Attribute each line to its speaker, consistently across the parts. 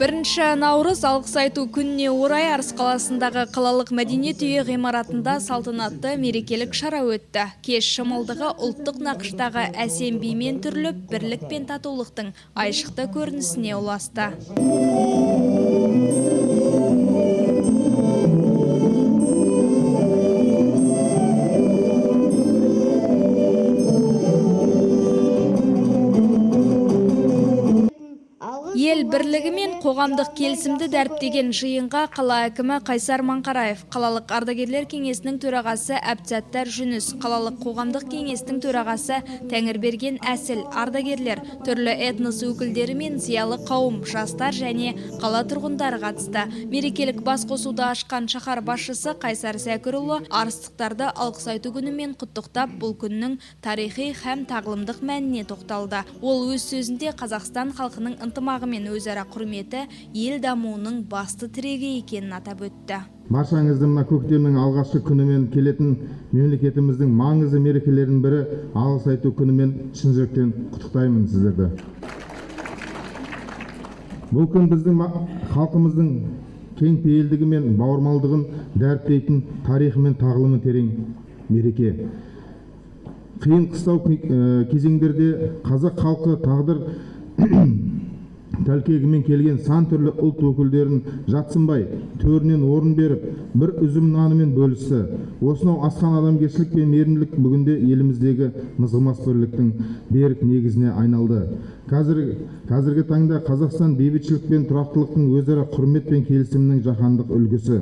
Speaker 1: Бірінші наурыз алғыс айту күніне орай Арыс қаласындағы қалалық мәдениет үйі ғимаратында салтанатты мерекелік шара өтті. Кеш шымылдығы ұлттық нақыштағы әсем бимен түріліп, бірлік пен татулықтың айшықты көрінісіне ұласты. Ел бірлігі мен қоғамдық келісімді дәріптеген жиынға қала әкімі Қайсар Маңқараев, қалалық ардагерлер кеңесінің төрағасы Әбдісаттар Жүніс, қалалық қоғамдық кеңестің төрағасы Тәңірберген Әсіл, ардагерлер, түрлі этнос өкілдері мен зиялы қауым, жастар және қала тұрғындары қатысты. Мерекелік басқосуды ашқан шаһар басшысы Қайсар Зәкірұлы арыстықтарды алғыс айту күнімен құттықтап, бұл күннің тарихи һәм тағлымдық мәніне тоқталды. Ол өз сөзінде Қазақстан халқының ынтымағы мен өзара құрметі ел дамуының басты тірегі екенін атап өтті.
Speaker 2: Баршаңызды мына көктемнің алғашқы күнімен келетін мемлекетіміздің маңызды мерекелерінің бірі алғыс айту күнімен шын жүректен құттықтаймын сіздерді. Бұл күн біздің халқымыздың кең пейілдігі мен бауырмалдығын дәріптейтін тарихы мен тағылымы терең мереке. Қиын қыстау кезеңдерде қазақ халқы тағдыр тәлкегімен келген сан түрлі ұлт өкілдерін жатсынбай, төрінен орын беріп, бір үзім нанымен бөлісті. Осынау асқан адамгершілік пен мейірімділік бүгінде еліміздегі мызғымас бірліктің берік негізіне айналды. Қазіргі таңда Қазақстан бейбітшілік пен тұрақтылықтың, өзара құрмет пен келісімнің жаһандық үлгісі.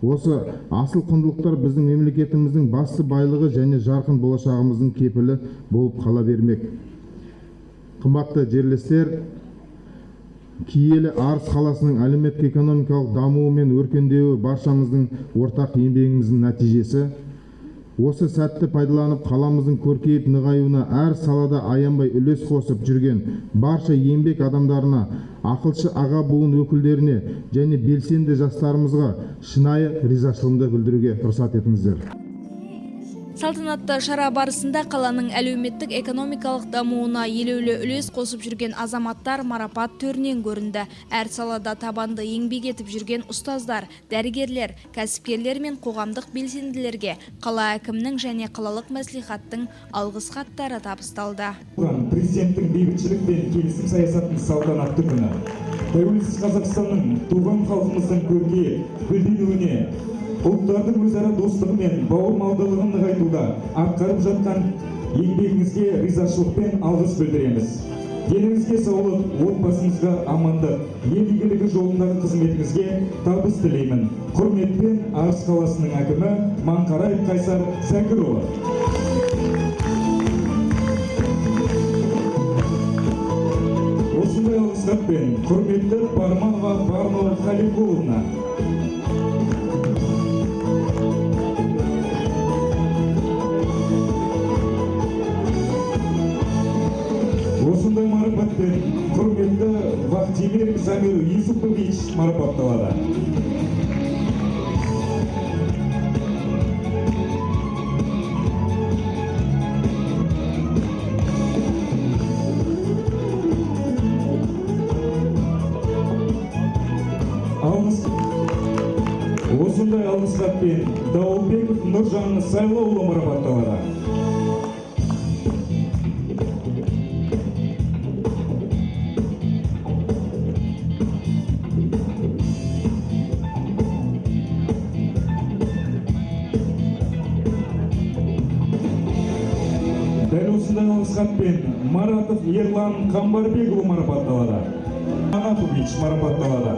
Speaker 2: Осы асыл құндылықтар біздің мемлекетіміздің басты байлығы және жарқын болашағымыздың кепілі болып қала бермек. Қымбатты жерлестер, киелі Арыс қаласының әлеуметтік экономикалық дамуы мен өркендеуі баршамыздың ортақ еңбегіміздің нәтижесі. Осы сәтті пайдаланып, қаламыздың көркейіп нығаюына әр салада аянбай үлес қосып жүрген барша еңбек адамдарына, ақылшы аға буын өкілдеріне және белсенді жастарымызға шынайы ризашылығымды білдіруге рұқсат етіңіздер.
Speaker 1: Салтанатты шара барысында қаланың әлеуметтік экономикалық дамуына елеулі үлес қосып жүрген азаматтар марапат төрінен көрінді. Әр салада табанды еңбек етіп жүрген ұстаздар, дәрігерлер, кәсіпкерлер мен қоғамдық белсенділерге қала әкімінің және қалалық мәслихаттың алғыс хаттары табысталды.
Speaker 3: Президенттің бейбітшілік пен келісім саясатының салтанатты күні. Тәуелсіз Қазақстанның туған халқымыздың көркейіп гүлденуіне, ұлттардың өзара достығы мен бауырмалдылығын нығайтуда атқарып жатқан еңбегіңізге ризашылықпен алғыс білдіреміз. Деніңізге саулық, отбасыңызға амандық, ел игілігі жолындағы қызметіңізге табыс тілеймін. Құрметпен, Арыс қаласының әкімі Маңқараев Қайсар Зәкірұлы. Осындай алғыс хатпен құрметті Парманова Барно Халикуловна. Осындай марапатпен құрметті Вахтимир Замир Юсупович марапатталады. Осындай алғыс хатпен Дауылбеков Нұржан Сайлауұлы марапатталады. Дәл осындай алғыс хатпен Маратов Ерлан Қамбарбекұлы марапатталады. Манапович марапатталады.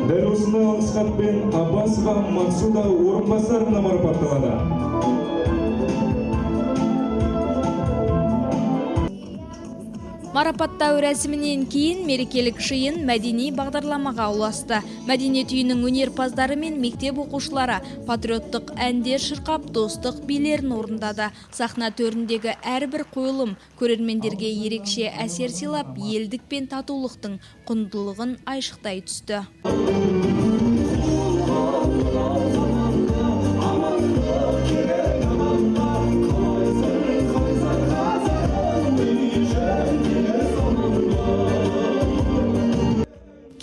Speaker 3: Дәл осындай алғыс хатпен Аббасова Мақсуда Орынбасаровна марапатталады.
Speaker 1: Марапаттау рәсімінен кейін мерекелік жиын мәдени бағдарламаға ұласты. Мәдениет үйінің өнерпаздары мен мектеп оқушылары патриоттық әндер шырқап, достық билерін орындады. Сахна төріндегі әрбір қойылым көрермендерге ерекше әсер сыйлап, елдік пен татулықтың құндылығын айшықтай түсті.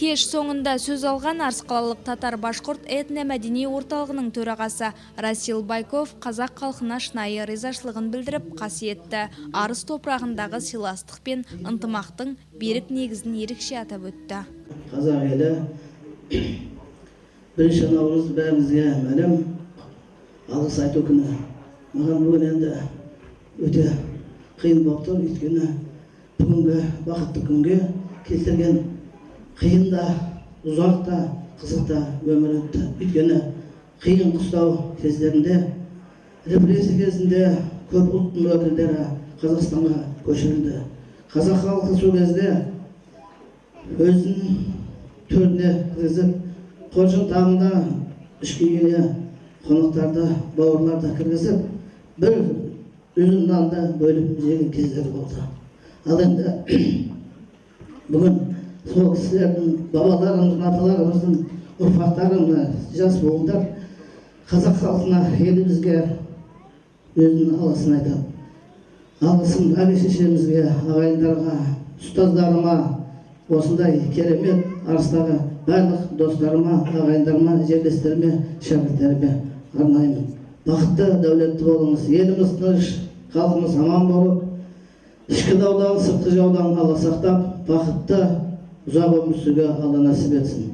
Speaker 1: Кеш соңында сөз алған Арыс қалалық татар башқұрт этно-мәдени орталығының төрағасы Расил Байков қазақ халқына шынайы ризашылығын білдіріп, қасиетті Арыс топырағындағы сыйластық пен ынтымақтың берік негізін ерекше атап өтті.
Speaker 4: Қазақ елі, 1 наурыз бәрімізге мәлім, алғыс айту күні. Маған бүгін енді өте қиын болып тұр, өйткені бүгінгі бақытты күнге келтірген қиын да, ұзақ та, қызық та өмір өтті. Өйткені қиын қыстау кездерінде, репрессия кезінде көп ұлттың өкілдері Қазақстанға көшірілді. Қазақ халқы сол кезде өзін төріне кіргізіп, қоржын тағында ішкі үйіне қонақтарды, бауырларды кіргізіп, бір үзім нанды бөліп жеген кездер болды. Ал енді бүгін сол кісілердің, бабаларымыздың, аталарымыздың ұрпақтары, мына жас буындар қазақ халқына, елімізге өзінің алғысын айтады. Алғысым әке шешемізге, ағайындарға, ұстаздарыма, осындай керемет Арыстағы барлық достарыма, ағайындарыма, жерлестеріме, шәкірттеріме арнаймын. Бақытты, дәулетті болыңыз. Еліміз тыныш, халқымыз аман болып, ішкі даудан, сыртқы жаудан Алла сақтап, бақытты ұзақ өмір сүруге Алла нәсіп етсін.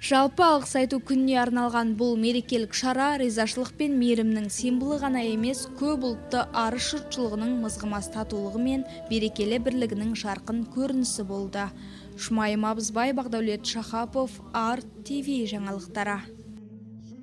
Speaker 1: Жалпы, алғыс айту күніне арналған бұл мерекелік шара ризашылық пен мейірімнің символы ғана емес, көп ұлтты Арыс жұртшылығының мызғымас татулығы мен берекелі бірлігінің жарқын көрінісі болды. Шумайым Абызбай, Бағдәулет Шахапов, Ар ТВ жаңалықтары.